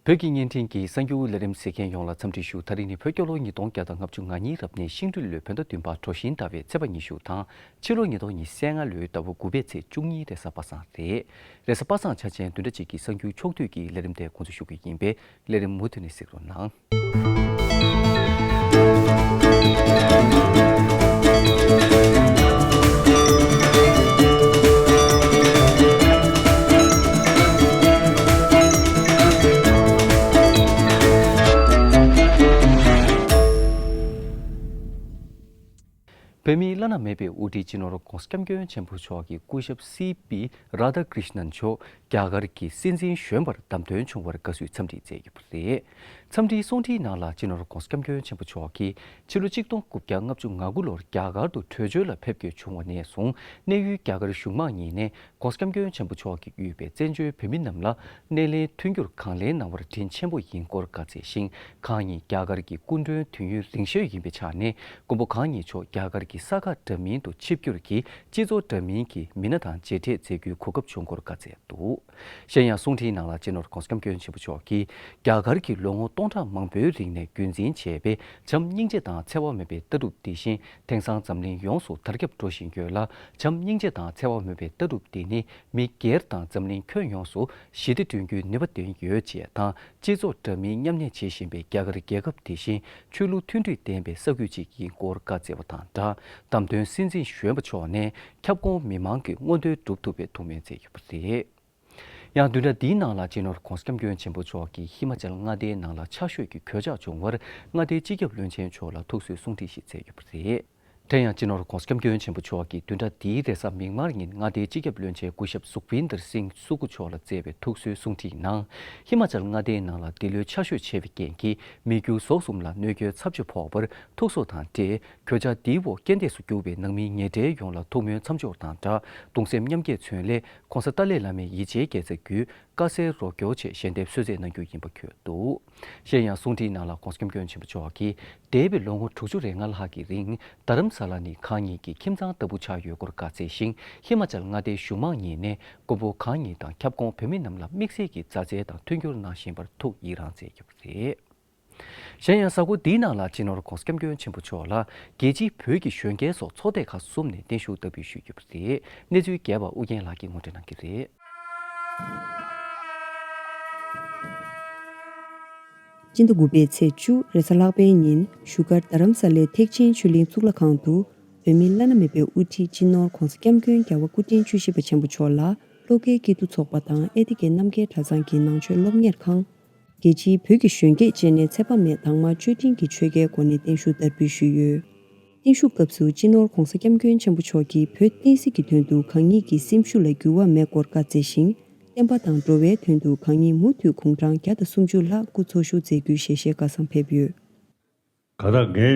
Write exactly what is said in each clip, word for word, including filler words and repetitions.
བོད་ཀྱི་བརྙན་འཕྲིན་གྱི་གསར་འགྱུར་ལས་རིམ་གཟིགས་མཁན་ཡོངས་ལ་འཚམས་འདྲི་ཞུ། ད་རིང་ནི་བོད་རྒྱལ་ལོ་ཉིས་སྟོང་བརྒྱ་དང་ལྔ་བཅུ་ང་གཉིས་རབ་གནས་ཤིང་སྦྲུལ་ལོའི་བོད་ཟླ་བདུན་པ་གྲོ་བཞིན་ཟླ་བའི་ཚེས་པ་ཉི་ཤུ་དང་ཕྱི་ལོ་ཉིས་སྟོང་ཉི་ཤུ་རྩ་ལྔ་ལོའི་ཟླ་བ་དགུ་པའི་ཚེས་བཅུ་གཉིས་རེས་གཟའ་པ་སངས་རེད། རེས་གཟའ་པ་སངས་འཆར་ཅན་བདུན་ཕྲག་གཅིག་གི་གསར་འགྱུར་ཕྱོགས་བསྡུས་ཀྱི་ལས་རིམ་དེ་འགོ་འཛུགས་ཞུ་གི་ཡིན་པས་ལས་རིམ་མུ་མཐུད་ནས་གཟིགས་རོགས་གནང་། བོད་མིའི་བླ་ན་མེད་པའི་དབུ་ཁྲིད་སྤྱི་ནོར་༧གོང་ས་༧སྐྱབས་མགོན་ཆེན་པོ་མཆོག་གི་སྐུ་ཞབས་སི་པི་རཱ་དྷ་ཀྲིཤ་ནན་མཆོག་རྒྱ་གར་གྱི་སྲིད་འཛིན་གཞོན་པར་བདམས་ཐོན་བྱུང་བར་དགའ་བསུའི་འཚམས་འདྲི་མཛད་ཡོད་པ་རེད། འཚམས་འདྲིའི་གསུང་འཕྲིན་ནང་ལ་སྤྱི་ནོར་༧གོང་ས་༧སྐྱབས་མགོན་ཆེན་པོ་མཆོག་གིས་ཕྱི་ལོ་གཅིག་སྟོང་དགུ་བརྒྱ་ལྔ་བཅུ་ང་དགུ་ལོར་རྒྱ་གར་དུ་བྲོས་བྱོལ་ལ་ཕེབས་དགོས་བྱུང་བ་ནས་བཟུང་གནས་ཡུལ་རྒྱ་གར་གཞུང་མང་གཉིས་ནས་༧གོང་ས་༧སྐྱབས་མགོན་ཆེན་པོ་མཆོག་གིས་དབུས་པའི་བཙན་བྱོལ་བོད་མི་རྣམས་ལ་སྣེ་ལེན་མཐུན་འགྱུར་གང་ལེགས་གནང་བར་དྲིན་ཆེན་པོ་ཡིན་སྐོར་བཀའ་སྩལ་ཞིང་། གང་ཉིད་རྒྱ་གར་གྱི་སྐུ་མགྲོན་དུས་ཡུན་རིང་ཤོས་ཡིན་པའི་ཆ་ནས་མགོན་པོ་གང་ཉིད་མཆོག་རྒྱ་གར་གྱི་ས་ག་འདྲ་མིན་དུ་ཆིབས་བསྒྱུར་གྱིས་སྤྱི་ཚོགས་འདྲ་མིན་གྱི་མི་སྣ་དང་མཇལ་འཕྲད་མཛད་རྒྱུའི་གོ་སྐབས་བྱུང་སྐོར་བཀའ་སྩལ་འདུག། གཞན་ཡང་གསུང་འཕྲིན་ནང་ལ་སྤྱི་ནོར་༧གོང་ས་༧སྐྱབས་མགོན་ཆེན་པོ་མཆོག་གིས་རྒྱ་གར་གྱི་ལོ་ངོ་སྟོང་ཕྲག་མང་པོའི་རིང་ནས་རྒྱུན་འཛིན་བྱས་པའི་བྱམས་སྙིང་རྗེ་དང་འཚེ་བ་མེད་པའི་ལྟ་གྲུབ་འདི་བཞིན་དེང་སང་འཛམ་གླིང་ཡོངས་སུ་དར་ཁྱབ་འགྲོ་བཞིན་ཡོད་ལ། བྱམས་སྙིང་རྗེ་དང་འཚེ་བ་མེད་པའི་ལྟ་གྲུབ་འདི་ནི་མི་སྒེར་དང་འཛམ་གླིང་ཁྱོན་ཡོངས་སུ་ཞི་བདེ་བསྐྲུན་རྒྱུའི་ནུས་པ་ལྡན་ཡོད་ཅེས་དང་། སྤྱི་ཚོགས་འདྲ་མིན་མཉམ་གནས་བྱེད་བཞིན་པའི་རྒྱ་གར་རྒྱལ་ཁབ་དེ་བཞིན་ཆོས་ལུགས་མཐུན་སྒྲིལ་ལྡན་པའི་ས་ཁུལ་ཅིག་ཡིན་སྐོར་བཀའ་སྩལ་བ་དང་སྦྲགས། བདམས་ཐོན་སྲིད་འཛིན་གཞོན་པ་མཆོག་ནས་ཁྱབ་ཁོངས་མི་མང་གི་མངོན་འདོད་སྒྲུབ་ཐུབ་པའི་ཐུགས་སྨོན་མཛད་ཡོད་པ་རེད། ཡང་བདུན་ཕྲག་འདིའི་ནང་ལ་སྤྱི་ནོར་༧གོང་ས་༧སྐྱབས་མགོན་ཆེན་པོ་མཆོག་གིས་ཧི་མ་ཅལ་མངའ་སྡེའི་ནང་ལ་ཆར་ཞོད་ཀྱི་གོད་ཆག་བྱུང་བར་མངའ་སྡེའི་སྤྱི་ཁྱབ་བློན་ཆེན་མཆོག་ལ་ཐུགས་གསོའི་གསུང་འཕྲིན་ཞིག་སྩལ་ཡོད་པ་རེད། དེ་ཡང་སྤྱི་ནོར་༧གོང་ས་༧སྐྱབས་མགོན་ཆེན་པོ་མཆོག་གིས་བདུན་ཕྲག་འདིའི་རེས་གཟའ་མིག་དམར་ཉིན་མངའ་སྡེའི་སྤྱི་ཁྱབ་བློན་ཆེན་སྐུ་ཞབས་སུག་བིན་དར་སིང་སུ་ཀུ་མཆོག་ལ་སྩལ་བའི་ཐུགས་གསོའི་གསུང་འཕྲིན་ནང་། ཧི་མ་ཅལ་མངའ་སྡེའི་ནང་ལ་འདི་ལོའི་ཆར་ཞོད་ཆེ་བའི་རྐྱེན་གྱིས་མི་རྒྱུ་ཟོག་གསུམ་ལ་གནོད་སྐྱོན་ཚབས་ཆེ་ཕོག་པར་ཐུགས་གསོ་དང་འབྲེལ། གོད་ཆག་འདིའི་འོག་རྐྱེན་འདས་སུ་གྱུར་པའི་ནང་མི་ཉེ་གྲས་ཡོངས་ལ་ཐུགས་སྨོན་མཚམས་སྦྱོར་དང་སྦྲགས་གདུང་སེམས་མཉམ་སྐྱེད་མཚོན་སླད་༧གོང་ས་ཏཱ་ལའི་བླ་མའི་ཡིད་ཆེས་དགེ་རྩ་བརྒྱུད་དཀའ་སེལ་རོགས་སྐྱོར་ཆེད་ཞལ་འདེབས་གསོལ་སྩལ་གནང་རྒྱུ་ཡིན་པ་འཁོད་འདུག། གཞན་ཡང་གསུང་འཕྲིན་ནང་ལ་༧གོང་ས་༧སྐྱབས་མགོན་ཆེན་པོ་མཆོག་གིས་འདས་པའི་ལོ་ངོ་དྲུག་ཅུ་རེ་ལྔ་ལྷག་གི་རིང་རྡ་རམ་ས་ལ་ནི་གང་ཉིད་ཀྱི་ཁྱིམ་ཚང་ལྟ་བུ་ཆགས་ཡོད་སྐོར་བཀའ་སྩལ་ཞིང་། ཧི་མ་ཅལ་མངའ་སྡེའི་གཞུང་མང་གཉིས་ནས་མགོན་པོ་གང་ཉིད་དང་ཁྱབ་ཁོངས་བོད་མི་རྣམས་ལ་དམིགས་བསལ་གྱི་མཛའ་བརྩེ་དང་མཐུན་འགྱུར་གནང་བཞིན་པར་ཐུགས་ཡི་རང་མཛད་ཡོད་པ་རེད། གཞན་ཡང་གཟའ་འཁོར་འདིའི་ནང་ལ་སྤྱི་ནོར་༧གོང་ས་༧སྐྱབས་མགོན་ཆེན་པོ་མཆོག་ལ་རྒྱལ་སྤྱིའི་བོད་ཀྱི་གཞོན་སྐྱེས་སོགས་ཚོགས་སྡེ་ཁག་གསུམ་ནས་བརྟན་བཞུགས་བསྟར་འབུལ་ཞུས་ཡོད་པ་རེད། གནས་ཚུལ་རྒྱས་པ་ཨུ་རྒྱན་ལགས་ཀྱིས་ངོ་སྤྲོད་གནང་གི་རེད། སྤྱི་ཟླ་དགུ་པའི་ཚེས་བཅུ་རེས་གཟའ་ལྷག་པའི་ཉིན་བཞུགས་སྒར་རྡ་རམ་ས་ལའི་ཐེག་ཆེན་ཆོས་གླིང་གཙུག་ལག་ཁང་དུ་བོད་མིའི་བླ་ན་མེད་པའི་དབུ་ཁྲིད་སྤྱི་ནོར་༧གོང་ས་༧སྐྱབས་མགོན་རྒྱལ་བ་སྐུ་ཕྲེང་བཅུ་བཞི་པ་ཆེན་པོ་མཆོག་ལ་བློ་དགའི་སྐྱིད་སྡུག་ཚོགས་པ་དང་ཨེ་ཏི་ཀའི་རྣམ་རྒྱལ་གྲྭ་ཚང་གི་ནང་ཆོས་སློབ་གཉེར་ཁང་། རྒྱལ་སྤྱིའི་བོད་ཀྱི་གཞོན་སྐྱེས་བཅས་ནས་ཚེ་དཔག་མེད་དྭངས་མ་བཅུད་ལྡན་གྱི་ཆོས་བརྒྱའི་སྒོ་ནས་བརྟན་བཞུགས་བསྟར་འབུལ་ཞུས་ཡོད། བརྟན་བཞུགས་སྐབས་སུ་སྤྱི་ནོར་༧གོང་ས་༧སྐྱབས་མགོན་ཆེན་པོ་མཆོག་གིས་བོད་བསྟན་སྲིད་ཀྱི་དོན་དུ་གང་ཉིད་ཀྱི་སེམས་ཤུགས་ལ་འགྱུར་བ་མེད་སྐོར་བཀའ་སྩལ་ཞིང་། བསྟན་པ་དང་འགྲོ་བའི་དོན་དུ་གང་ཉིད་མུ་མཐུད་གུང་ཀྲང་བརྒྱ་དང་སུམ་ཅུ་ལྷག་སྐུ་འཚོ་བཞུགས་མཛད་རྒྱུའི་ཞལ་བཞེས་བཀའ་བཟང་ཕེབས་ཡོད། ག་ད་ངའི་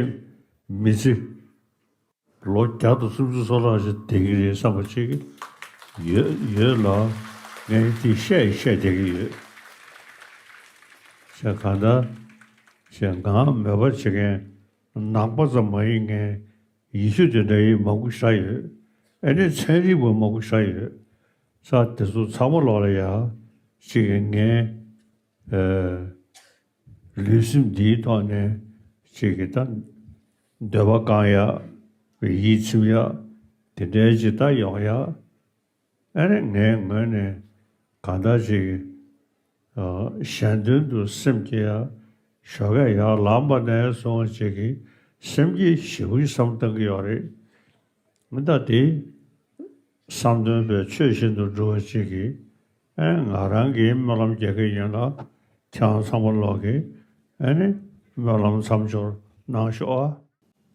མི་ཚེ་ལོ་བརྒྱ་དང་སུམ་ཅུ་སོ་ལྔ་ཞིག་བསྡད་ཀྱི་རེད་བསམ་པ་ཅིག་ཡོད་ཡོད་ལ། ངས་དེ་བཤད་བཤད་བསྡད་ཀྱི་ཡོད། བཤད་གང་ལྟར་བཤད་ང་མོས་པ་བྱེད་མཁན་ནང་པ་ཙམ་མ་ཡིན་མཁན་ཡེ་ཤུ་དེ་འདྲ་ཡི་མང་པོ་ཞིག་ཡོད། ཨ་ནི་ཚན་རིག་པ་མང་པོ་ཞིག་ཡོད། ས་དེ་ཚོ་ཚང་མ་ལོག་ལ་ཡ་ཅིག་ངའི་ཨ་ལུས་སེམས་འདིའི་ཐོག་ནས་ཅིག་གི་ད་འདོད་པ་བསྐང་ཡག་ཡིད་ཚིམ་ཡག་དེ་འདྲའི་ཅིག་ད་ཡོང་ཡག་ཨ་ནི་ངའི་ངོས་ནས་གང་ལྟར་ཅིག་ཨ་གཞན་དོན་དུ་སེམས་བསྐྱེད་ཡག་ཞོགས་ཀས་ཡར་ལངས་པ་ནས་བཟུང་ཅིག་གི་སེམས་བསྐྱེད་ཞེ་པོ་ཞིག་བསམ་བཏང་གི་ཡོད་རེད། མི་ད་དེ་བསམ་དོན་པའི་ཆོས་བཞིན་དུ་འགྲོ་བ་ཅིག་གིས་ཨ་ནི་ང་རང་གིས་སྨོན་ལམ་རྒྱག་གི་ཡིན་ལ་ཁྱེད་རང་ཚང་མ་ལོག་གིས་ཨ་ནི་སྨོན་ལམ་མཚམས་སྦྱོར་གནང་ཤོག་ཨ།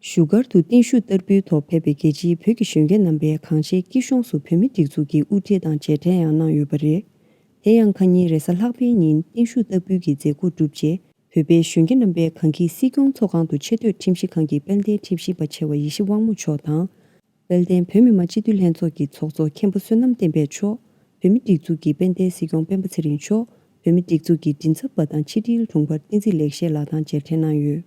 བཞུགས་སྒར་དུ་བརྟན་བཞུགས་བསྟར་འབུལ་ཐོག་ཕེབས་པའི་རྒྱལ་སྤྱིའི་བོད་ཀྱི་གཞོན་སྐྱེས་རྣམ་པས་གངས་ཅན་སྐྱིད་གཤོངས་སུ་བོད་མི་སྒྲིག་འཛུགས་ཀྱི་དབུ་ཁྲིད་དང་མཇལ་འཕྲད་ཡང་གནང་ཡོད་པ་རེད། དེ་ཡང་ཁ་ཉིན་རེས་གཟའ་ལྷག་པའི་ཉིན་བརྟན་བཞུགས་བསྟར་འབུལ་གྱི་མཛད་སྒོ་གྲུབ་རྗེས། བོད་པའི་གཞོན་སྐྱེས་རྣམ་པས་གངས་སྐྱིད་སྲིད་སྐྱོང་ཚོགས་ཁང་དུ་ཆེས་མཐོའི་ཁྲིམས་ཞིབ་ཁང་གི་དཔལ་ལྡན་ཁྲིམས་ཞིབ་པ་ཆེ་བ་ཡེ་ཤེས་དབང་མོ་མཆོག་དང་། དཔལ་ལྡན་བོད་མི་མང་སྤྱི་འཐུས་ལྷན་ཚོགས་ཀྱི་ཚོགས་གཙོ་མཁན་པོ་བསོད་ནམས་བསྟན་འཕེལ་མཆོག་བོད་མི་སྒྲིག་འཛུགས་ཀྱི་དཔལ་ལྡན་སྲིད་སྐྱོང་སྤེན་པ་ཚེ་རིང་མཆོག་བོད་མི་སྒྲིག་འཛུགས་ཀྱི་མགྲིན་ཚབ་པ་དང་ཕྱི་དྲིལ་དྲུང་འཕར་བསྟན་འཛིན་ལེགས་བཤད་ལགས་དང་མཇལ་འཕྲད་གནང་ཡོད།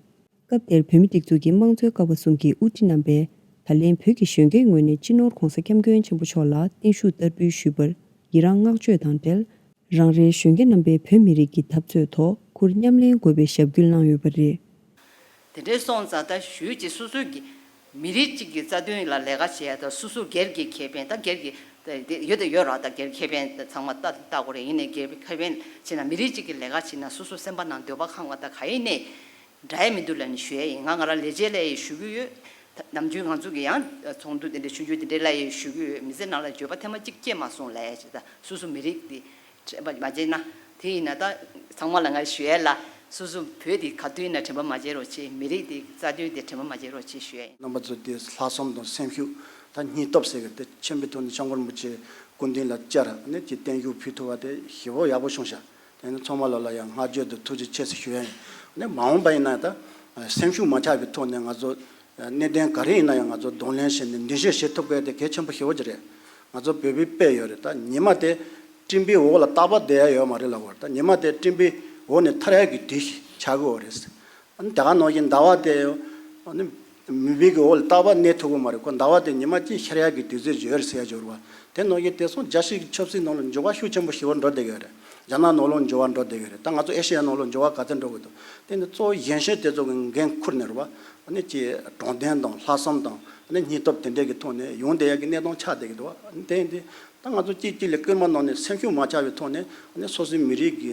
སྐབས་དེར་བོད་མི་སྒྲིག་འཛུགས་ཀྱི་དམངས་གཙོའི་ཀ་བ་གསུམ་གྱི་དབུ་ཁྲིད་རྣམ་པས་ད་ལན་བོད་ཀྱི་གཞོན་སྐྱེས་ངོས་ནས་སྤྱི་ནོར་༧གོང་ས་༧སྐྱབས་མགོན་ཆེན་པོ་མཆོག་ལ་བརྟན་བཞུགས་བསྟར་འབུལ་ཞུས་པར་ཡི་རངས་བསྔགས་བརྗོད་དང་འབྲེལ། རང་རེའི་གཞོན་སྐྱེས་རྣམ་པས་བོད་མི་རིགས་ཀྱི་འཐབ་རྩོད་ཐོག་ཁུར་མཉམ་ལེན་དགོས་པའི་ཞབས་སྐུལ་གནང་ཡོད་པ་རེད། དེ་འདྲའི་སོང་ཙང་ད་ཞུས་ཀྱི་སོ་སོའི་གི་མི་རིགས་གཅིག་གི་རྩ་དོན་ལ་ལས་ཀ་བྱེད་ཡ་ད་སོ་སོ་སྒེར་གྱི་ཁེ་ཕན་ད་སྒེར་གྱི་ད་དེ་ཡོད་དེ་ཡོད་ར། ད་སྒེར་ཁེ་ཕན་ད་ཚང་མ་ལྟ་ལྟ་དགོས་རེད། ཡིན་ནའི་སྒེར་ཁེ་ཕན་བྱས་ན་མི་རིགས་གཅིག་གི་ལས་ཀ་བྱེད་ན་སོ་སོ་སེམས་པ་ནང་འདོད་པ་ཁེངས་པ་ད་ག་ཡིན་ནའི་འདྲ་ཡ་མི་འདུག་ལབ་ནས་ཞུ་ཡ་ཡིན། ང་ང་རང་ལས་བྱེད་ལ་ཡི་ཞུ་གི་ཡོད། ད་ནམ་རྒྱུན་ང་ཚོ་གི་ཡང་ཚོགས་འདུ་དེ་འདྲ་ཆུང་ཆུང་དེ་འདྲ་ལ་ཡི་ཞུ་གི་ཡོད། མི་ཚེ་ནང་ལ་འགྱོད་པ་ཐེངས་མ་གཅིག་སྐྱེས་མ་སོང་ལབ་ཡ་ཅིག་ད་སོ་སོ་མི་རིགས་དེ་དྲན་པ་མ་བརྗེད་ན། དེ་ཡིན་ན་ད་ཚང་མ་ལ་ང་ཞུ་ཡ་ལ་སོ་སོ་བོད་དེ་ག་དུས་ཡིན་ན་དྲན་པ་མ་བརྗེད་རོགས་བྱེད། མི་རིགས་དེ་རྩ་དོན་དེ་དྲན་པ་མ་བརྗེད་རོགས་བྱེད་ཞུ་ཡ་ཡིན། རྣམ་པ་ཚོ་དེ་ལྷག་བསམ་དང་སེམས་ཤུགས་ད་སྙིང་སྟོབས་ཟེར་གི་དེ་ཆེན་པོའི་ཐོག་ནས་སྐྱབས་མགོན་རིན་པོ་ཆེ་སྐུ་མདུན་ལ་བཅར་ནས་ཀྱི་བརྟན་བཞུགས་ཕུལ་ཐུབ་པ་དེ་ཞེ་པོ་ཡག་པོ་བྱུང་ཤག་དེ་ནི་ཚང་མ་ལོ་ལ་ཡང་བསྔགས་བརྗོད་དང་ཐུགས་རྗེ་ཆེ་ཟེར་ཞུ་ཡ་ཡིན། ནི་མ་འོངས་པ་ཡིན་ན་ད་སེམས་ཤུགས་མ་ཆག་པའི་ཐོག་ནས་ང་ཚོ་གནད་དོན་ག་རེ་ཡིན་ན་ཡང་ང་ཚོ་གདོང་ལེན་བྱས་ནས་འདུ་ཤེས་བྱེད་ཐུབ་དགོས་དེ་གལ་ཆེན་པོ་ཞེ་པོ་ཅིག་རེད། ང་ཚོ་བོད་པའི་དཔེ་ཡོད་རེད། ད་ཉི་མ་དེ་སྤྲིན་པའི་འོག་ལ་རྟག་པར་བསྡད་ཡ་ཡོད་མ་རེད་ལབ་དགོས་རེད། ད་ཉི་མ་དེ་སྤྲིན་པའི་འོག་ནས་ཐར་ཡ་གི་དུས་ཤིག་ཆགས་ཀྱི་ཡོད་རེད། ཨ་ནི་དེ་ག་ནང་བཞིན་ཟླ་བ་དེ་ཨ་ནི་མུན་པའི་གི་འོག་ལ་རྟག་པར་གནས་ཐུབ་ཀྱི་མ་རེད། ཁོ་ཟླ་བ་དེ་ཉི་མ་གཅིག་ཤར་ཡག་གི་དུས་ཚོད་ཅིག་ཡོད་རེད་ཟེར་ཡག་ཅིག་ཡོད་རེད་བ། དེ་ནང་བཞིན་དེང་སང་རྒྱལ་སྤྱིའི་ཆབ་སྲིད་ནང་ལ་འགྱུར་བ་ཤུགས་ཆེན་པོ་ཞེ་པོ་འགྲོ་བསྡད་ཀྱི་ཡོད་རེད། རྒྱ་ནག་ནང་ལོགས་འགྱུར་བ་འགྲོ་བསྡད་ཀྱི་ཡོད་རེད། ད་ང་ཚོ་ཨེ་ཤེ་ཡ་ནང་ལོགས་འགྱུར་བ་ག་ཚོད་འགྲོ་གི་འདུག་དེ་ནི་གཙོ་བོ་གཞན་ཤེས་དེ་ཚོ་གི་འགན་འཁུར་ནས་རེད་བ། ཨ་ནི་ཅིག་དྲང་བདེན་དང་ལྷག་བསམ་དང་ཨ་ནི་སྙིང་སྟོབས་དེ་འདྲས་ཀྱི་ཐོག་ནས་ཡོང་བསྡད་ཡག་གི་གནས་སྟངས་ཆགས་བསྡད་ཀྱི་འདུག་བ། དེ་ཡིན་དུས་ད་ང་ཚོ་གཅིག་གཅིག་ལ་སྐུལ་མ་གནང་ནས་སེམས་ཤུགས་མ་ཆག་པའི་ཐོག་ནས་ཨ་ནི་སོ་སོའི་མི་རིགས་ཀྱི་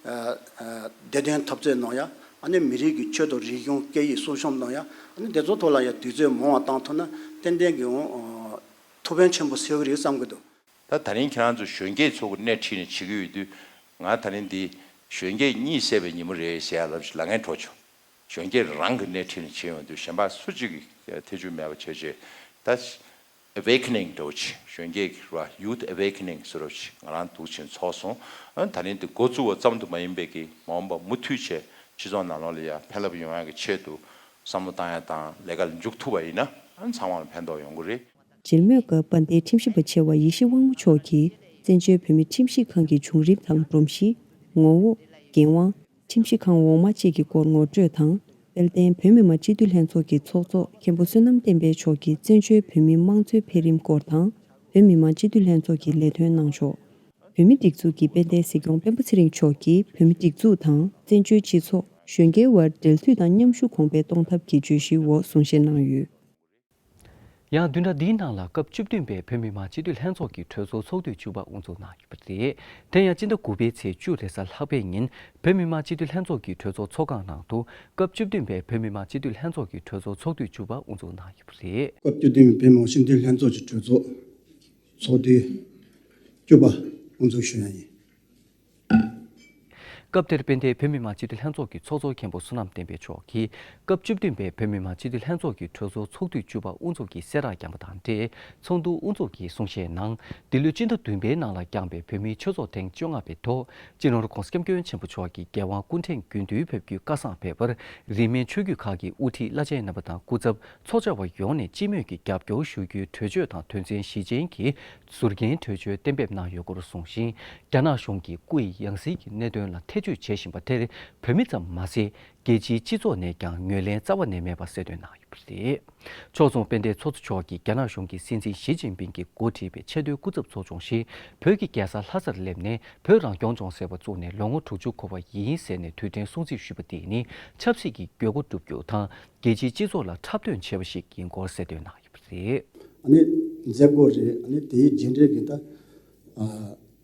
ཨ་ཨ་བདེ་དོན་འཐབ་རྩོད་གནང་ཡ། ཨ་ནི་མི་རིགས་ཀྱི་ཆོས་དང་རིག་གཞུང་སྐད་ཡིག་སྲུང་སྐྱོབ་གནང་ཡ། ཨ་ནི་དེ་ཚོ་ཐོག་ལ་ཡ་དུས་ཚོད་མང་བ་བཏང་ཐུབ་ན་ཏན་ཏན་གྱི་འོང་ཐུགས་ཕན་ཆེན་པོ་གསོས་ཀྱི་རེད་བསམ་གྱི་འདུག་ད་ད་རིང་ཁྱེད་རང་ཚོ་གཞོན་སྐྱེས་ཚོ་གི་སྣེ་ཁྲིད་ནས་བྱེད་ཀྱི་ཡོད་དུས། ང་ད་རིང་འདི་གཞོན་སྐྱེས་གཉིད་སད་པའི་ཉིན་མོ་རེད་ཟེར་ཡ་ལབ་ལབ་མཁན་འགྲོ་བྱུང་། གཞོན་སྐྱེས་རང་གི་སྣེ་ཁྲིད་ནས་བྱེད་ཡོང་དུས་གཞན་པ་སུ་གཅིག་གིས་ཐེ་ཇུས་མེད་པ་བྱས་བྱས། ད་awakening་འདྲ་བོ་ཅིག་གཞོན་སྐྱེས་ཀྱི་ར་youth awakening་ཟེར་བ་ཅིག་ང་རང་འདུག་ཕྱིན་ཚོགས་སོང་། ཨ་ད་རིང་འདི་འགོ་བཙུགས་པ་ཙམ་དུ་མ་ཡིན་པའི་གི་མ་འོངས་པ་མུ་མཐུད་བྱས་སྤྱི་ཚོགས་ནང་ལོགས་ལ་ཡ་ཕན་རླབས་ཡོང་ཡ་གི་ཆེད་དུ་བསམ་བློ་བཏང་ཡ་དང་ལས་ཀ་ལ་འཇུག་ཐུབ་པ་ཡིན་ན་ཨ་ཚང་མ་ལ་ཕན་ཐོགས་ཡོང་གི་རེད། མཇལ་མོལ་སྐབས་དཔལ་ལྡན་ཁྲིམས་ཞིབ་པ་ཆེ་བ་ཡེ་ཤེས་དབང་མོ་མཆོག་གིས་བཙན་བྱོལ་བོད་མིའི་ཁྲིམས་ཞིབ་ཁང་གི་བྱུང་རིམ་དང་སྒྲོམ་གཞི། ངོ་བོ། འགན་དབང་། ཁྲིམས་ཞིབ་ཁང་འོག་མ་བཅས་ཀྱི་སྐོར་ངོ་སྤྲོད་དང་། དཔལ་ལྡན་བོད་མི་མང་སྤྱི་འཐུས་ལྷན་ཚོགས་ཀྱི་ཚོགས་གཙོ་མཁན་པོ་བསོད་ནམས་བསྟན་འཕེལ་མཆོག་གིས་བཙན་བྱོལ་བོད་མིའི་དམངས་གཙོའི་འཕེལ་རིམ་སྐོར་དང་། བོད་མི་མང་སྤྱི་འཐུས་ལྷན་ཚོགས་ཀྱི་ལས་དོན་གནང་ཕྱོགས། བོད་མིའི་སྒྲིག་འཛུགས་ཀྱི་དཔལ་ལྡན་སྲིད་སྐྱོང་སྤེན་པ་ཚེ་རིང་མཆོག་གིས་བོད་མིའི་སྒྲིག་འཛུགས་དང་བཙན་བྱོལ་སྤྱི་ཚོགས་གཞོན་སྐྱེས་དབར་འབྲེལ་མཐུད་དང་མཉམ་ཞུགས་གོང་འཕེལ་གཏོང་ཐབས་ཀྱི་བརྗོད་གཞིའི་འོག་གསུང་བཤད་གནང་ཡོད། ཡང་བདུན་ཕྲག་འདིའི་ནང་ལ་སྐབས་བཅུ་བདུན་པའི་བོད་མི་མང་སྤྱི་འཐུས་ལྷན་ཚོགས་ཀྱི་གྲོས་ཚོགས་ཚོགས་དུས་བཅུ་པ་དབུ་འཛུགས་གནང་ཡོད་པ་རེད། དེ་ཡང་སྤྱི་ཟླ་དགུ་པའི་ཚེས་བཅུ་རེས་གཟའ་ལྷག་པའི་ཉིན་བོད་མི་མང་སྤྱི་འཐུས་ལྷན་ཚོགས་ཀྱི་གྲོས་ཚོགས་ཚོགས་ཁང་ནང་དུ་སྐབས་བཅུ་བདུན་པའི་བོད་མི་མང་སྤྱི་འཐུས་ལྷན་ཚོགས་ཀྱི་གྲོས་ཚོགས་ཚོགས་དུས་བཅུ་པ་དབུ་འཛུགས་གནང་ཡོད་པ་རེད། སྐབས་བཅུ་བདུན་པའི་བོད་མི་མང་སྤྱི་འཐུས་ལྷན་ཚོགས་ཀྱི་གྲོས་ཚོགས་ཚོགས་དུས་བཅུ་པ་དབུ་འཛུགས་ཞུ་ཡ་ཡིན། སྐབས་དེར་དཔལ་ལྡན་བོད་མི་མང་སྤྱི་འཐུས་ལྷན་ཚོགས་ཀྱི་ཚོགས་གཙོ་མཁན་པོ་བསོད་ནམས་བསྟན་འཕེལ་མཆོག་གིས་སྐབས་བཅུ་བདུན་པའི་བོད་མི་མང་སྤྱི་འཐུས་ལྷན་ཚོགས་ཀྱི་གྲོས་ཚོགས་ཚོགས་དུས་བཅུ་པ་དབུ་འཛུགས་ཀྱི་གསལ་བསྒྲགས་བསྐྱངས་པ་དང་འབྲེལ་ཚོགས་འདུ་དབུ་འཛུགས་ཀྱིས་གསུང་བཤད་ནང་། འདི་ལོའི་སྤྱི་ཟླ་བདུན་པའི་ནང་ལ་བསྐྱངས་པའི་བོད་མིའི་ཆོས་ཚོགས་ཐེངས་བཅོ་ལྔ་པའི་ཐོག་སྤྱི་ནོར་༧གོང་ས་༧སྐྱབས་མགོན་ཆེན་པོ་མཆོག་གིས་རྒྱལ་དབང་སྐུ་ཕྲེང་དགུ་བདུན་ཕེབས་རྒྱུའི་བཀའ་བཟང་ཕེབས་པར་རིས་མེད་ཆོས་བརྒྱུད་ཁག་གི་དབུ་ཁྲིད་བླ་ཆེན་རྣམ་པ་དང་སྐུ་ཚབ་ཚོགས་བཅར་བ་ཡོངས་ནས་སྤྱི་མོས་ཀྱིས་རྒྱབ་སྐྱོར་ཞུ་རྒྱུའི་གྲོས་ཆོད་དང་དོན་ཚན་བཞི་ཅན་གྱི་ཟུར་འགན་གྲོས་ཆོད་གཏན་འབེབས་གནང་ཡོད་སྐོར་གསུངས་ཤིང་། རྒྱ་ནག་གཞུང་གིས་སྐུ་ཡི་ཡང་སྲིད་ཀྱི་གནད་དོན་ལ་ཐེ་བྱུས་བྱེད་བཞིན་པ་དེར་བོད་མི་ཙམ་མ་ཟད། རྒྱལ་སྤྱིའི་སྤྱི་ཚོགས་ནས་ཀྱང་ངོས་ལེན་རྩ་བ་ནས་མེད་པ་གསལ་སྟོན་གནང་ཡོད་པ་རེད། ཕྱོགས་མཚུངས་དཔལ་ལྡན་ཚོགས་གཙོ་མཆོག་གིས་རྒྱ་ནག་གཞུང་གི་སྲིད་འཛིན་ཞི་ཅིན་ཕིང་གིས་འགོ་ཁྲིད་པའི་ཆེས་མཐོའི་སྐུ་ཚབ་ཚོགས་ཆུང་ཞིག་བོད་ཀྱི་རྒྱལ་ས་ལྷ་སར་སླེབས་ནས་བོད་རང་སྐྱོང་ལྗོངས་ཟེར་བ་བཙུགས་ནས་ལོ་ངོ་དྲུག་ཅུ་འཁོར་བ་ཡིན་ཟེར་ནས་དུས་དྲན་སྲུང་བརྩི་ཞུས་པ་དེ་ནི་ཆབ་སྲིད་ཀྱི་དགོས་མཁོ་བསྒྲུབ་རྒྱུ་དང་རྒྱལ་སྤྱིའི་སྤྱི་ཚོགས་ལ་འཁྲབ་སྟོན་བྱས་པ་ཞིག་ཡིན་སྐོར་གསལ་སྟོན་གནང་ཡོད་པ་རེད། ཨ་ནི་མཛད་སྒོ་རེད། ཨ་ནི་དེའི་རྗེས་འབྲས་ཀྱི་ད་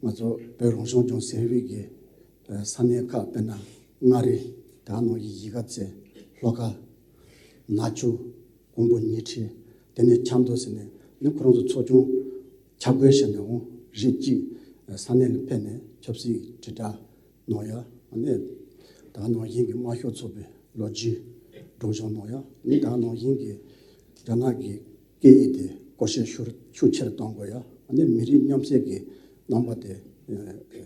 ང་ཚོ་བོད་རང་སྐྱོང་ལྗོངས་ཟེར་བའི་གི་ས་གནས་ཁག་དཔེར་ན་མངའ་རིས་དེ་ག་ནང་བཞིན་གཞིས་ཀ་རྩེ་ལྷོ་ཁ་ནག་ཆུ་ཀོང་པོ་ཉི་ཁྲི་དེ་ནས་ཆབ་མདོ་ཟེར་ནས་ནི་ཁོ་རང་ཚོ་ཚོགས་ཆུང་ཆ་བགོས་བྱས་ནས་འོང་རིགས་གཅིག་ས་གནས་ལ་ཕེབས་ནས་ཆབ་སྲིད་དྲིལ་བསྒྲགས་གནང་ཡ། ཨ་ནི་དེ་ག་ནང་བཞིན་གྱི་དམར་ཤོག་ཚོགས་པའི་ལོ་རྒྱུས་སྒྲོག་སྦྱང་གནང་ཡ། ཨ་ནི་དེ་ག་ནང་བཞིན་གྱི་རྒྱ་ནག་གི་སྐད་ཡིག་དེ་བཀོལ་སྤྱོད་ཤུགས་ཤུགས་ཆེ་རུ་གཏོང་དགོས་ཡ། ཨ་ནི་མི་རིགས་མཉམ་བསྲེས་ཀྱི་རྣམ་པ་དེ་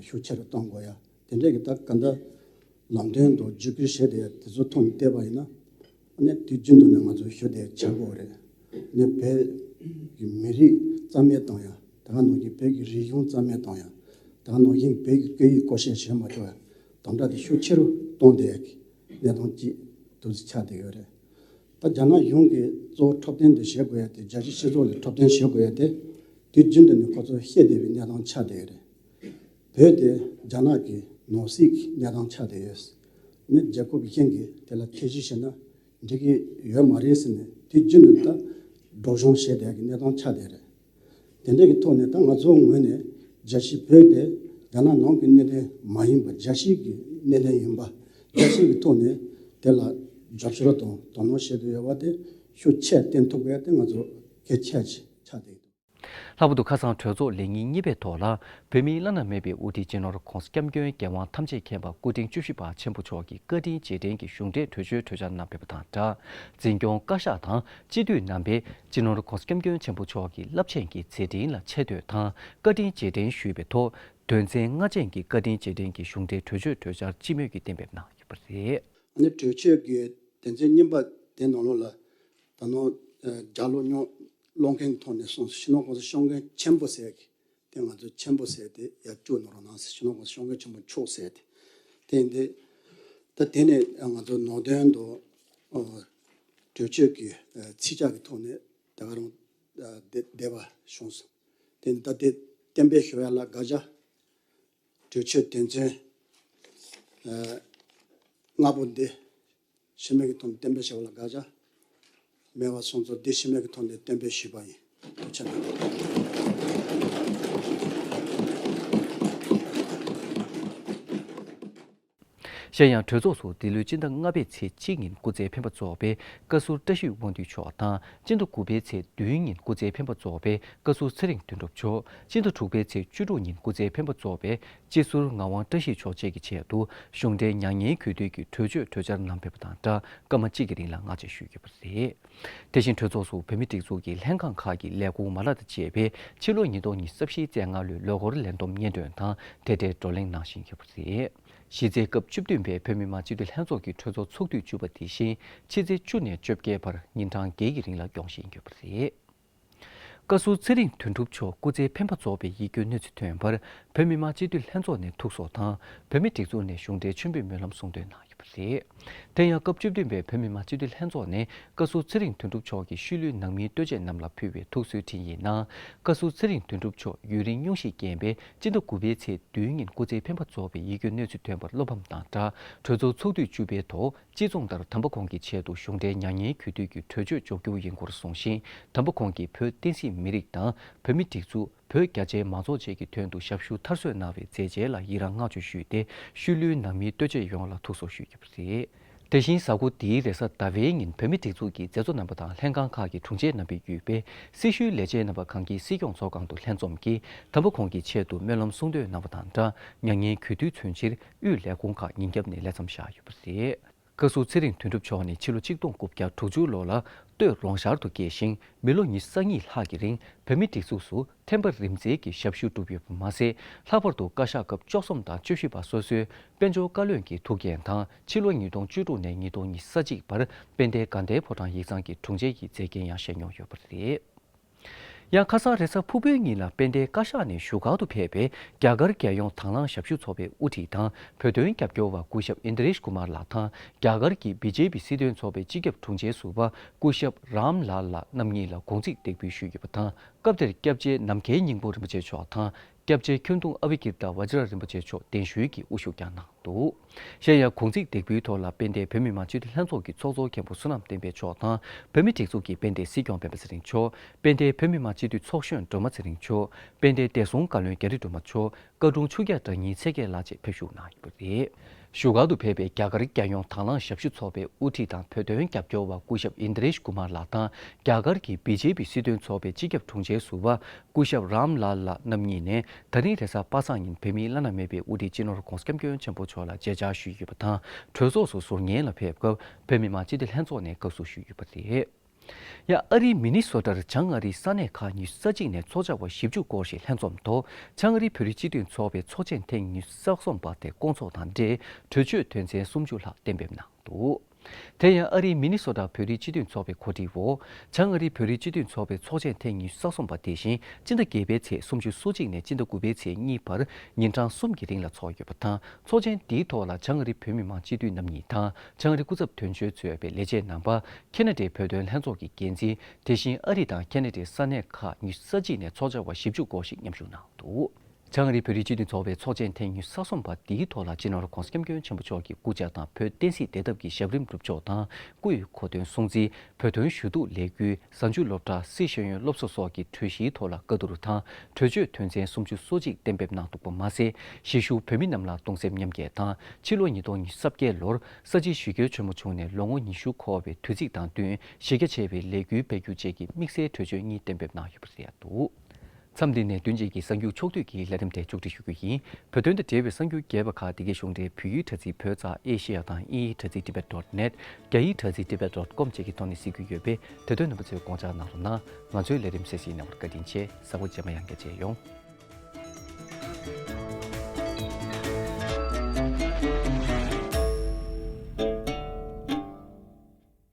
ཤུགས་ཆེ་རུ་གཏོང་དགོས་ཡ། དེ་འདྲས་ཀྱི་ད་ག་འདྲ་ལམ་སྟོན་དང་བརྒྱུད་སྐུལ་བྱས་ཏེ་དེ་ཚོ་ཐོག་ནས་བལྟས་པ་ཡིན་ན། ཨ་ནི་དུས་རྒྱུན་དུ་ནས་ང་ཚོ་ཞུ་བདེ་བྱ་དགོས་རེད། ཨ་ནི་བོད་ཀྱི་མི་རིགས་རྩ་མེད་བཏང་ཡ། དེ་ག་ནང་བཞིན་བོད་ཀྱི་རིག་གཞུང་རྩ་མེད་བཏང་ཡ། དེ་ག་ནང་བཞིན་བོད་ཀྱི་སྐད་ཡིག་བཀོལ་སྤྱོད་བྱེད་མ་ཆོག་ཡ། དམ་དྲག་དེ་ཤུགས་ཆེ་རུ་གཏོང་བསྡད་ཡ་གི་གནས་སྟངས་ཅིག་ཏོག་ཙམ་ཆགས་བསྡད་ཡོད་རེད། ད་རྒྱ་ནག་གཞུང་གིས་གཙོ་བོ་འཁྲབ་སྟོན་དེ་བྱེད་དགོས་ཡ་དེ་རྒྱལ་སྤྱིའི་སྤྱི་ཚོགས་ལ་འཁྲབ་སྟོན་བྱེད་དགོས་ཡ་དེ་དུས་རྒྱུན་དུ་ནས་ཁོ་ཚོ་བཤད་བསྡད་པའི་གནས་སྟངས་ཆགས་བསྡད་ཡོད་རེད། བོད་དེ་རྒྱ་ནག་གི་ནང་སྲིད་ཀྱི་གནས་སྟངས་ཆགས་བསྡད་ཡོད། ནི་རྒྱལ་ཁབ་གཞན་གྱིས་དེ་ལ་ཐེ་ཇུས་བྱས་ན་འགྲིག་གི་ཡོད་མ་རེད་ཟེར་ནས་དེ་རྒྱུན་དུ་ད་སྒྲོག་སྦྱང་བྱས་བསྡད་ཀྱི་གནས་སྟངས་ཆགས་བསྡད་རེད། དེ་འདྲ་གི་ཐོག་ནས་ད་ང་ཚོའི་ངོས་ནས་རྒྱལ་སྤྱི་བོད་དེ་རྒྱ་ནག་ནང་གི་གནད་དོན་མ་ཡིན་པ་རྒྱལ་སྤྱི་གི་གནད་དོན་ཡིན་པ་རྒྱལ་སྤྱི་གི་ཐོག་ནས་དེ་ལ་རྒྱབ་སྐྱོར་དང་དོ་སྣང་བྱེད་དུ་ཡོད་པ་དེ་ཤུགས་ཆེ་བསྟན་ཐུབ་པ་དེ་ང་ཚོ་གལ་ཆེ་ཆགས་བསྡད་ཡོད། ལྷག་པར་དུ་ཁ་སང་གྲོས་ཚོགས་ལས་ཉིན་གཉིས་པའི་ཐོག་ལ་བོད་མིའི་བླ་ན་མེད་པའི་དབུ་ཁྲིད་སྤྱི་ནོར་༧གོང་ས་༧སྐྱབས་མགོན་རྒྱལ་དབང་ཐམས་ཅད་མཁྱེན་པ་སྐུ་ཕྲེང་བཅུ་བཞི་པ་ཆེན་པོ་མཆོག་གི་བཀའ་དྲིན་རྗེས་དྲན་གྱི་གཞུང་འབྲེལ་གྲོས་ཆོད་གྲོས་འཆར་གནང་ཕེབས་པ་དང་སྦྲགས། འཛིན་སྐྱོང་བཀའ་ཤག་དང་སྤྱི་འཐུས་རྣམ་པས་སྤྱི་ནོར་༧གོང་ས་༧སྐྱབས་མགོན་ཆེན་པོ་མཆོག་གི་རླབས་ཆེན་གྱི་མཛད་འཕྲིན་ལ་ཆེ་བསྟོད་དང་བཀའ་དྲིན་རྗེས་དྲན་ཞུས་པའི་ཐོག་དོན་ཚན་ལྔ་ཅན་གྱི་བཀའ་དྲིན་རྗེས་དྲན་གྱི་གཞུང་འབྲེལ་གྲོས་ཆོད་གྲོས་འཆར་སྤྱི་མོས་ཀྱིས་གཏན་འབེབས་གནང་ཡོད་པ་རེད། ཨ་ནི་གྲོས་ཆོད་ཀྱི་དོན་ཚན་གཉིས་པ་དེ་ནང་ལོགས་ལ་ད་ནང་ཨ་རྒྱ་ལོ་རྙོག་སློང་མཁན་གྱི་ཐོག་ནས་སོང་སྤྱི་ནོར་༧གོང་ས་༧སྐྱབས་མགོན་ཆེན་པོ་ཟེར་གི་དེ་ང་ཚོ་ཆེན་པོ་ཟེར་དེ་ཡར་བཅུག་གནང་རོགས་གནང་ཟེར་སྤྱི་ནོར་༧གོང་ས་༧སྐྱབས་མགོན་ཆེན་པོ་མཆོག་ཟེར་དེ་དེ་ཡིན་དེ་ད་དེ་ནས་ང་ཚོ་ནང་དོན་དུ་ཨ་གྲོས་ཆོད་ཀྱི་ཨ་ཚིག་བཅད་ཀྱི་ཐོག་ནས་ད་ག་རང་ཨ་བསྡད་བསྡད་པ་བྱུང་སོང་། དེ་ནས་ད་དེ་གཏན་འབེབས་ཞུ་ཡ་ལ་དགག་བྱ། གྲོས་ཆོད་དོན་ཚན་ཨ་ལྔ་པོ་འདི་ཕྱི་མིག་གི་ཐོག་ནས་གཏན་འབེབས་བྱས་པ་ལ་དགག་བྱ་མེད་པ་སོང་ཙང་འདི་ཕྱི་མིག་གི་ཐོག་ནས་གཏན་འབེབས་ཞུས་པ་ཡིན། ཐུགས་རྗེ་གནང་། གཞན་ཡང་གྲོས་ཚོགས་སུ་འདི་ལོའི་སྤྱི་ཟླ་ལྔ་པའི་ཚེས་གཅིག་ཉིན་སྐུ་ཚེ་འཕེན་པ་རྫོགས་པའི་བཀའ་ཟུར་བཀྲ་ཤིས་དབང་འདུས་མཆོག་དང་སྤྱི་ཟླ་དགུ་པའི་ཚེས་བདུན་ཉིན་སྐུ་ཚེ་འཕེན་པ་རྫོགས་པའི་བཀའ་ཟུར་ཚེ་རིང་དོན་གྲུབ་མཆོག་སྤྱི་ཟླ་དྲུག་པའི་ཚེས་བཅུ་དྲུག་ཉིན་སྐུ་ཚེ་འཕེན་པ་རྫོགས་པའི་སྤྱི་ཟུར་ངག་དབང་བཀྲ་ཤིས་མཆོག་བཅས་ཀྱི་ཆེད་དུ་གཞུང་འབྲེལ་མྱ་ངན་གུས་འདུད་ཀྱི་གྲོས་ཆོད་གྲོས་འཆར་གནང་ཕེབས་པ་དང་སྦྲགས་སྐར་མ་གཅིག་གི་རིང་ལ་ངག་བཅད་ཞུས་ཡོད་པ་རེད། དེ་བཞིན་གྲོས་ཚོགས་སུ་བོད་མིའི་སྒྲིག་འཛུགས་ཀྱི་ལྷན་ཁང་ཁག་གི་ལས་ཁུངས་མ་ལག་དང་བཅས་པའི་ཕྱི་ལོ་ཉིས་སྟོང་ཉི་ཤུ་རྩ་བཞིའི་རྩ་ལྔ་ལོའི་ལོ་འཁོར་ལས་བསྡོམས་སྙན་སྒྲོན་དང་དེ་འབྲེལ་བགྲོ་གླེང་གནང་བཞིན་ཡོད་པ་རེད། གཞི་རྩའི་སྐབས་བཅུ་བདུན་པའི་བོད་མི་མང་སྤྱི་འཐུས་ལྷན་ཚོགས་ཀྱི་གྲོས་ཚོགས་ཚོགས་དུས་བཅུ་པ་དེ་བཞིན་ཕྱི་ཚེས་བཅུ་ནས་བཅོ་བརྒྱད་བར་ཉིན་གྲངས་བརྒྱད་ཀྱི་རིང་ལ་སྐྱོང་བཞིན་ཡོད་པ་རེད། བཀའ་ཟུར་ཚེ་རིང་དོན་གྲུབ་མཆོག་སྐུ་ཚེ་འཕེན་པ་རྫོགས་པའི་ཡིད་སྐྱོའི་གནས་ཚུལ་ཐོན་པར་བོད་མི་མང་སྤྱི་འཐུས་ལྷན་ཚོགས་ནས་ཐུགས་གསོ་དང་བོད་མིའི་སྒྲིག་འཛུགས་ནས་གཞུང་འབྲེལ་མཆོད་འབུལ་སྨོན་ལམ་གསུང་འདོན་གནང་ཡོད་པ་རེད། དེ་ཡང་སྐབས་བཅུ་བདུན་པའི་བོད་མི་མང་སྤྱི་འཐུས་ལྷན་ཚོགས་ནས་བཀའ་ཟུར་ཚེ་རིང་དོན་གྲུབ་མཆོག་གི་ཤུལ་ལུས་ནང་མིའི་ལྟོ་ཆས་རྣམས་ལ་ཕུལ་བའི་ཐུགས་གསོའི་འཕྲིན་ཡིག་ནང་། བཀའ་ཟུར་ཚེ་རིང་དོན་གྲུབ་མཆོག་ཡུན་རིང་སྙུང་གཞིས་རྐྱེན་པས་སྤྱི་ཟླ་དགུ་པའི་ཚེས་བདུན་ཉིན་སྐུ་ཚེ་འཕེན་པ་རྫོགས་པའི་ཡིད་སྐྱོའི་གནས་ཚུལ་ཐོན་པར་བློ་ཕམ་དང་སྦྲགས་གྲོས་ཚོགས་ཚོགས་དུས་བཅུ་པའི་ཐོག་སྤྱི་མཚུངས་ལྟར་དམ་པ་ཁོང་གི་ཆེད་དུ་གཞུང་འབྲེལ་མྱ་ངན་གུས་འདུད་ཀྱི་གྲོས་ཆོད་འཇོག་རྒྱུ་ཡིན་སྐོར་གསུངས་ཤིང་། དམ་པ་ཁོང་གིས་བོད་བསྟན་སྲིད་མི་རིགས་དང་བོད་མིའི་སྒྲིག་འཛུགས། བོད་རྒྱ་ཆེའི་མང་ཚོགས་བཅས་ཀྱི་དོན་དུ་ཞབས་ཞུ་མཐར་སོན་གནང་བའི་མཛད་རྗེས་ལ་ཡི་རང་བསྔགས་བརྗོད་ཞུས་ཏེ་ཤུལ་ལུས་ནང་མིའི་ལྟོ་ཆས་ཡོངས་ལ་ཐུགས་གསོ་ཞུས་ཡོད་པ་རེད། དེ་བཞིན་གཟའ་འཁོར་འདིའི་རེས་གཟའ་ཟླ་བའི་ཉིན་བོད་མིའི་སྒྲིག་འཛུགས་ཀྱི་མཛད་གཙོ་རྣམ་པ་དང་ལྷན་ཁང་ཁག་གི་དྲུང་ཆེ་རྣམ་པས་དབུས་པའི་སྲི་ཞུའི་ལས་བྱེད་རྣམ་པ་གང་གིས་སྲིད་སྐྱོང་ཚོགས་ཁང་དུ་ལྷན་འཛོམས་ཀྱིས་དམ་པ་ཁོང་གི་ཆེད་དུ་སྨོན་ལམ་གསུང་འདོན་གནང་བ་དང་སྦྲགས་མྱ་ངན་གུས་འདུད་མཚོན་ཕྱིར་དབུས་ལས་ཁུངས་ཁག་ཉིན་རྒྱབ་ནས་ལས་མཚམས་བཞག་ཡོད་པ་རེད། བཀའ་ཟུར་ཚེ་རིང་དོན་གྲུབ་མཆོག་ནི་ཕྱི་ལོ་ཆིག་སྟོང་དགུ་བརྒྱ་དྲུག་ཅུ་ལོ་ལ་སྟོད་རོང་ཤར་དུ་སྐྱེས་ཤིང་། མི་ལོ་ཉི་ཤུ་རྩ་གཉིས་ལྷག་གི་རིང་བོད་མིའི་སྒྲིག་འཛུགས་སུ་ཐེམ་པ་རིམ་འཛེགས་ཀྱི་ཞབས་ཞུ་བསྒྲུབས་ཡོད་པ་མ་ཟད། ལྷག་པར་དུ་བཀའ་ཤག་སྐབས་བཅུ་གསུམ་དང་བཅུ་བཞི་པ་སོ་སོའི་དཔལ་འབྱོར་བཀའ་བློན་གྱི་ཐུགས་འགན་དང་ཕྱི་ལོ་ཉིས་སྟོང་བཅུ་དྲུག་ནས་ཉིས་སྟོང་ཉི་ཤུ་རྩ་གཅིག་བར་དཔལ་ལྡན་དགའ་ལྡན་ཕོ་བྲང་ཡིག་ཚང་གི་དྲུང་ཆེ་ཡི་མཛད་འགན་ཡང་བཞེས་མྱོང་ཡོད་པ་རེད། ཡང་ཁ་སང་རེས་གཟའ་ཕུར་བུའི་ཉིན་ལ་དཔལ་ལྡན་བཀའ་ཤག་ནས་བཞུགས་སྒར་དུ་ཕེབས་པའི་རྒྱ་གར་རྒྱལ་ཡོངས་དང་བླངས་ཞབས་ཞུ་ཚོགས་པའི་དབུ་ཁྲིད་དང་བོད་དོན་རྒྱབ་སྐྱོར་བ་སྐུ་ཞབས་ཨིན་དྲེཤ་ཀུ་མར་ལགས་དང་རྒྱ་གར་གྱི་བི་ཇེ་པི་སྲིད་དོན་ཚོགས་པའི་སྤྱི་ཁྱབ་དྲུང་ཆེ་ཟུར་པ་སྐུ་ཞབས་རམ་ལཱལ་ལགས་རྣམ་གཉིས་ལ་དགུང་ཚིགས་འདེགས་འབུལ་ཞུས་ཡོད་པ་དང་། སྐབས་དེར་སྐྱབས་རྗེ་ནམ་མཁའི་སྙིང་པོ་རིན་པོ་ཆེ་མཆོག་དང་། སྐྱབས་རྗེ་ཁྱོན་བརྡུང་ཨ་བྷི་ཀིརྟ་བཛྲ་རིན་པོ་ཆེ་མཆོག་གདན་ཞུས་ཀྱིས་དབུ་བཞུགས་ཀྱང་གནང་འདུག་གཞན་ཡང་དགུང་ཚིགས་འདེགས་འབུལ་ཐོག་ལ་དཔལ་ལྡན་བོད་མི་མང་སྤྱི་འཐུས་ལྷན་ཚོགས་ཀྱི་ཚོགས་གཙོ་མཁན་པོ་བསོད་ནམས་བསྟན་འཕེལ་མཆོག་དང་། བོད་མིའི་སྒྲིག་འཛུགས་ཀྱི་དཔལ་ལྡན་སྲིད་སྐྱོང་སྤེན་པ་ཚེ་རིང་མཆོག་དཔལ་ལྡན་བོད་མི་མང་སྤྱི་འཐུས་ཚོགས་གཞོན་སྒྲོལ་མ་ཚེ་རིང་མཆོག་དཔལ་ལྡན་བདེ་སྲུང་བཀའ་བློན་རྒྱ་རི་སྒྲོལ་མ་མཆོག་བཀའ་དྲུང་ཆོས་རྒྱལ་དགྲ་གཉེན་ཚེ་རྒྱལ་ལགས་བཅས་ཕེབས་བཞུགས་གནང་ཡོད་པ་རེད། བཞུགས་སྒར་དུ་ཕེབས་པའི་རྒྱ་གར་རྒྱལ་ཡོངས་དང་བླངས་ཞབས་ཞུ་ཚོགས་པའི་དབུ་ཁྲིད་དང་བོད་དོན་རྒྱབ་སྐྱོར་བ་སྐུ་ཞབས་ཨིན་དྲེཤ་ཀུ་མར་ལགས་དང་། རྒྱ་གར་གྱི་བི་ཇེ་པི་སྲིད་དོན་ཚོགས་པའི་སྤྱི་ཁྱབ་དྲུང་ཆེ་ཟུར་པ་སྐུ་ཞབས་རམ་ལཱལ་ལགས་རྣམ་གཉིས་ནས་ད་རིང་རེས་གཟའ་པ་སངས་ཉིན་བོད་མིའི་བླ་ན་མེད་པའི་དབུ་ཁྲིད་སྤྱི་ནོར་༧གོང་ས་༧སྐྱབས་མགོན་ཆེན་པོ་མཆོག་ལ་མཇལ་བཅར་ཞུས་ཡོད་པ་དང་། གྲོས་ཚོགས་སུ་ཟུར་ཉན་ལ་ཕེབས་སྐབས་བོད་མི་མང་སྤྱི་འཐུས་ལྷན་ཚོགས་ནས་བཀའ་ཟུར་ཞུས་ཡོད་པ་རེད། ཡང་ཨ་རིའི་མི་ནི་སོ་ཊར་བྱང་ཨ་རིའི་ས་གནས་ཁག་ཉི་ཤུ་རྩ་གཅིག་ནས་ཚོགས་བཅར་བ་བཞི་བཅུ་སྐོར་ཞིག་ལྷན་འཛོམས་ཐོག་བྱང་ཨ་རིའི་བོད་རིགས་སྤྱི་མཐུན་ཚོགས་པའི་ཚོགས་ཆེན་ཐེངས་ཉི་ཤུ་རྩ་གསུམ་པ་དེ་བསྐོང་ཚོགས་དང་འབྲེལ་གྲོས་ཆོད་དོན་ཚན་སུམ་ཅུ་ལྷག་གཏན་འབེབས་གནང་འདུག་དེ་ཡང་ཨ་རིའི་མི་ནི་སོ་ཊ་བོད་རིགས་སྤྱི་མཐུན་ཚོགས་པའི་གོ་སྒྲིག་འོག་བྱང་ཨ་རིའི་བོད་རིགས་སྤྱི་མཐུན་ཚོགས་པའི་ཚོགས་ཆེན་ཐེངས་ཉི་ཤུ་རྩ་གསུམ་པ་དེ་བཞིན་སྤྱི་ཟླ་བརྒྱད་པའི་ཚེས་སུམ་ཅུ་སོ་གཅིག་ནས་སྤྱི་ཟླ་དགུ་པའི་ཚེས་གཉིས་བར་ཉིན་གྲངས་གསུམ་གྱི་རིང་ལ་འཚོགས་ཡོད་པ་དང་། ཚོགས་ཆེན་འདིའི་ཐོག་ལ་བྱང་ཨ་རིའི་བོད་མི་མང་སྤྱི་འཐུས་རྣམ་གཉིས་དང་། བྱང་ཨ་རི་སྐུ་ཚབ་དོན་གཅོད་གཙོས་པའི་ལས་བྱེད་རྣམ་པ། ཁེ་ན་ཌའི་བོད་དོན་ལྷན་ཚོགས་ཀྱི་འགན་འཛིན། དེ་བཞིན་ཨ་རི་དང་ཁེ་ན་ཌའི་ས་གནས་ཁག་ཉི་ཤུ་རྩ་གཅིག་ནས་ཚོགས་བཅར་བ་བཞི་བཅུ་སྐོར་ཞིག་མཉམ་ཞུགས་གནང་འདུག་བྱང་ཨ་རིའི་བོད་རིགས་སྤྱི་མཐུན་ཚོགས་པའི་ཚོགས་ཆེན་ཐེངས་ཉི་ཤུ་རྩ་གསུམ་པ་འདིའི་ཐོག་ལ་སྤྱི་ནོར་༧གོང་ས་༧སྐྱབས་མགོན་ཆེན་པོ་མཆོག་གི་སྐུ་ཕྱྭ་དང་བོད་བསྟན་སྲིད་བདེ་ཐབས་ཀྱི་ཞབས་རིམ་སྒྲུབ་ཕྱོགས་དང་སྐུ་ཡི་གོ་སྟོན་སྲུང་བརྩི། བོད་དོན་ཞུ་གཏུག་ལས་འགུལ། གཟའ་མཇུག་སློབ་གྲྭ། སྲིད་ཤེས་ཡོན་སློབ་གསོ་སོགས་ཀྱི་གྲོས་གཞིའི་ཐོག་ལ་བཀའ་བསྡུར་དང་གྲོས་ཆོད་དོན་ཚན་སུམ་ཅུ་སོ་གཅིག་གཏན་འབེབས་གནང་འདུག་པ་མ་ཟད། གཞིས་བཞུགས་བོད་མི་རྣམས་ལ་གདུང་སེམས་མཉམ་སྐྱེད་དང་ཕྱི་ལོ་ཉིས་སྟོང་ཉི་ཤུ་རྩ་བརྒྱད་ལོར་ས་བྱི་ཞི་རྒོལ་ཆེན་མོ་བྱུང་ནས་ལོ་ངོ་ཉི་ཤུ་འཁོར་བའི་དུས་ཚིགས་དང་བསྟུན་གཞི་རྒྱ་ཆེ་བའི་ལས་འགུལ་སྤེལ་རྒྱུ་བཅས་ཀྱི་དམིགས་བསལ་གྲོས་ཆོད་གཉིས་གཏན་འབེབས་གནང་ཡོད་པ་རེད་འདུག་མཚམས་འདི་ནས་བདུན་གཅིག་གི་གསར་འགྱུར་ཕྱོགས་བསྡུས་ཀྱི་ལས་རིམ་དེ་མཇུག་སྒྲིལ་ཞུ་རྒྱུ་ཡིན། བོད་དོན་དང་འབྲེལ་བའི་གསར་འགྱུར་རྒྱས་པ་ཁག་འདི་གའི་གཞུང་འབྲེལ་བོད་ཡིག་དྲ་ཚིགས་བོད་ཙ་ཨེ་ཤེ་ཡ་དང་དབྱིན་ཡིག་དྲ་ཚིགས་tibet dot net། རྒྱ་ཡིག་དྲ་ཚིགས་tibet dot com་བཅས་ཀྱི་ཐོག་ནས་གཟིགས་རྒྱུ་ཡོད་པས། དེ་དོན་རྣམ་པ་ཚོས་དགོངས་འཇགས་གནང་རོགས་གནང་། ང་ཚོའི་ལས་རིམ་གསན་གཟིགས་གནང་བར་བཀའ་དྲིན་ཆེ། གཟའ་འཁོར་རྗེས་མ་ཡང་བསྐྱར་མཇལ་ཡོང་།